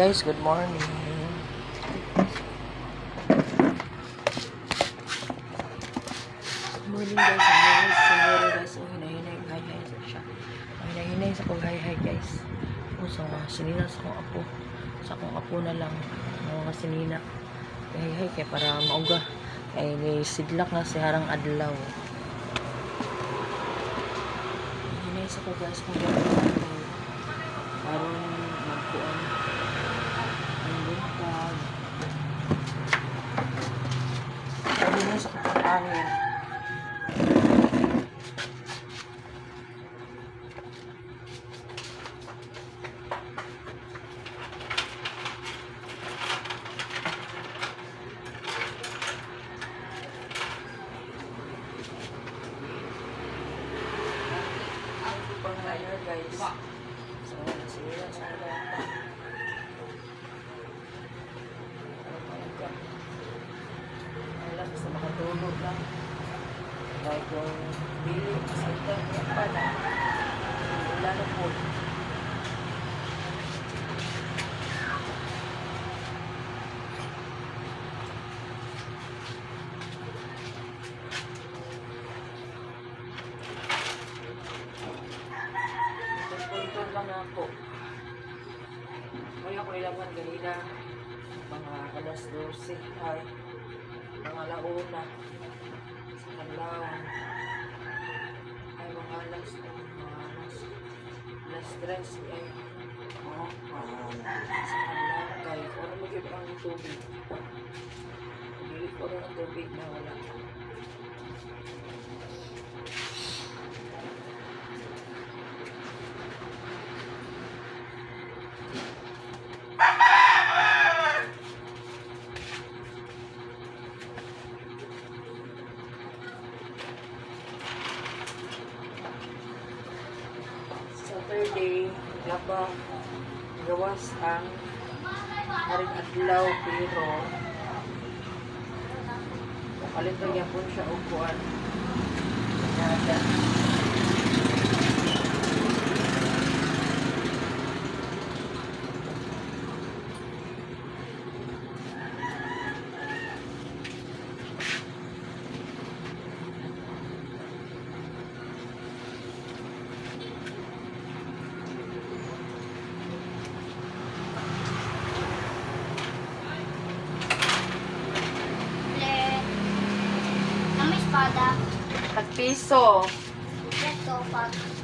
Guys, good morning. Good morning, guys. Guys, siguro, guys, oh, hinahinay, hi hi sa siya. Oh, hinahinay sa kong hi hi, guys. Oh, sa mga sinina sa akong apo. Sa akong apo na lang. Ang mga sinina. Hi hi kay para mauga. Kay ni sidlak na si harang adlaw. Hinay sa ko, guys, kung gano'n karon magkuan ang buntag. Hinay sa kong hangin. Pang hire, guys. So, sige, sa pa. Ano pa? Wala, basta makatulog lang. Kahit kung dili, masakit pa na. Wala na po. Punton lang ako. May ako ilaman ganina. Mga alas 12 ay mga launa sa kanlaw. Ay mga alas 3 ay oh, sa kanlaw kay ano mo gyud ang tubig. Dili ko rin ang tubig na wala. Saturday, laba, gawas ang haring adlaw pero kalit na gyapon siya og kuan. Nada. Le. Ang espada. Tagpiso. Ito, pag.